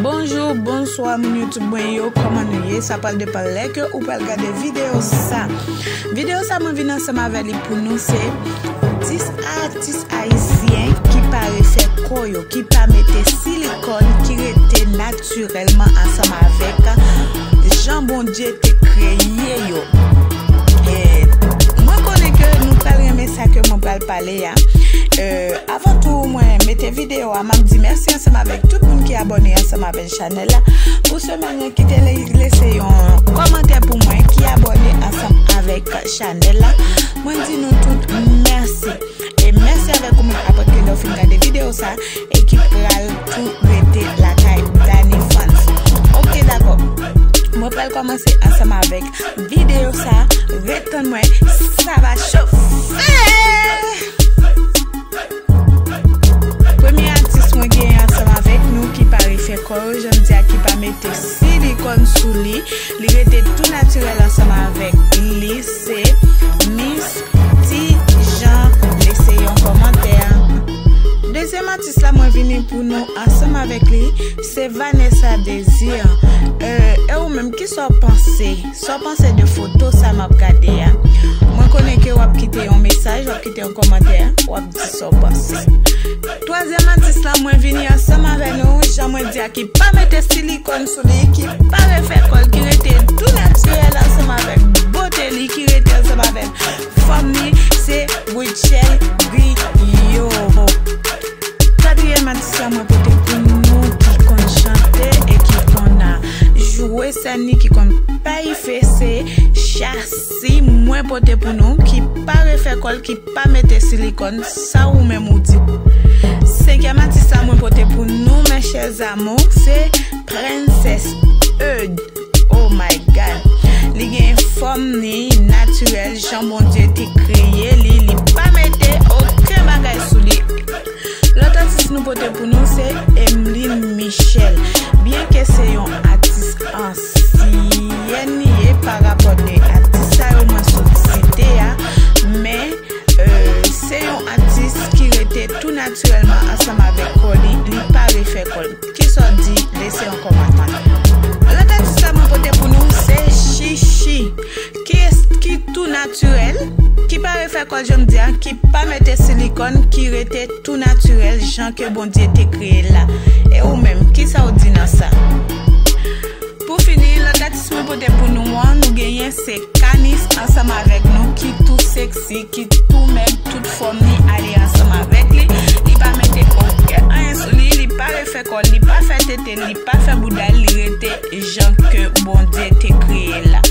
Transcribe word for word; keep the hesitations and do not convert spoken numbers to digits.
Bonjou, bonswa, moun YouTube mwen yo, kòman nou ye? Sa pral depann lè ke ou pral gade videyo sa. Videyo sa mwen vin ansanm avè li pou nou se dis atis ayisyen ki pa refè kò yo, ki pa mete silikòn, ki rete natirèlman ansanm avèk jan Bondye te kreye yo. E mwen konnen ke nou pral renmen sa ke mwen pral pale a. E, avan tou, mwen mete videyo a, m ap di mèsi ansanm avèk tout moun ki abòne ansanm avèk chanèl la. Pou semèn nan, ki te le-, lese yon kòmantè pou mwen, ki abòne ansanm avèk chanèl la. Mwen di nou tout mèsi. E mèsi avèk ou menm, apre ke lè w fin gade videyo sa, e ki pral tou rete lakay Dany Fans. Oke, dakò. Mwen pral kòmanse ansanm avèk videyo sa. Ret tann mwen, sa va chofe! Premye atis mwen genyen ansanm avèk nou ki pa refè kò yo, jan m di a, ki pa mete silikòn sou li, li rete tou natirèl ansanm avèk li, se Miss Tijan. Lese yon kòmantè. Dezyèm atis la mwen vini pou nou ansanm avèk li, se Vanessa Désir. E, e ou menm, kisa w panse? Sa w panse de foto sa m ap gade a? Mwen konnen ke w ap kite yon mesaj, w ap kite yon kòmantè, w ap di sa w panse. Twazyèm atis la mwen vini ansanm avè nou, jan mwen di a, ki pa mete silikòn sou li, ki pa refè kò l, ki rete tou natirèl ansanm avèk bote li, ki rete ansanm avèk fòm li, se Rutshelle Guillaume. Katriyèm atis la mwen pote pou nou ki konn chante e ki konn jwe sèn li, ki konn pale, se Shassy mwen pote pou nou, ki pa refè kò l, ki pa mete silikòn, sa ou menm ou di. Senkyèm atis la mwen pote pou nou, mes chers amours, se Princess Eud. Oh my God. Li gen fòm li natirèl, jan Bondye te kreye li, li pa mete okenn bagay sou li. Lòt atis nou pote pou nou se Emeline Michel. Byenke se yon atis ansyèn li ye pa rapò de atis sa yo mwen sot site a, men, e, se yon atis ki rete tou natirèlman ansanm avèk kò li, li pa refè kò l. Kisa w di? Lese yon kòmantè. Lòt atis la mwen pote pou nou se Chichi. Ki, ki tou natirèl, ki pa refè kò l, jan m di a, ki pa mete silikòn, ki rete tou natirèl, jan ke Bondye te kreye l la. E ou menm, kisa w di nan sa? Pou fini, lòt atis mwen pote pou nou an, nou genyen se Kanis ansanm avèk nou, ki tou seksi, ki tou mèg, tout fòm li ale ansanm avèk li. Li pa mete okenn anyen sou li, li pa refè kò l, li pa fè tete l, li pa fè bouda l, li rete jan ke Bondye te kreye l la.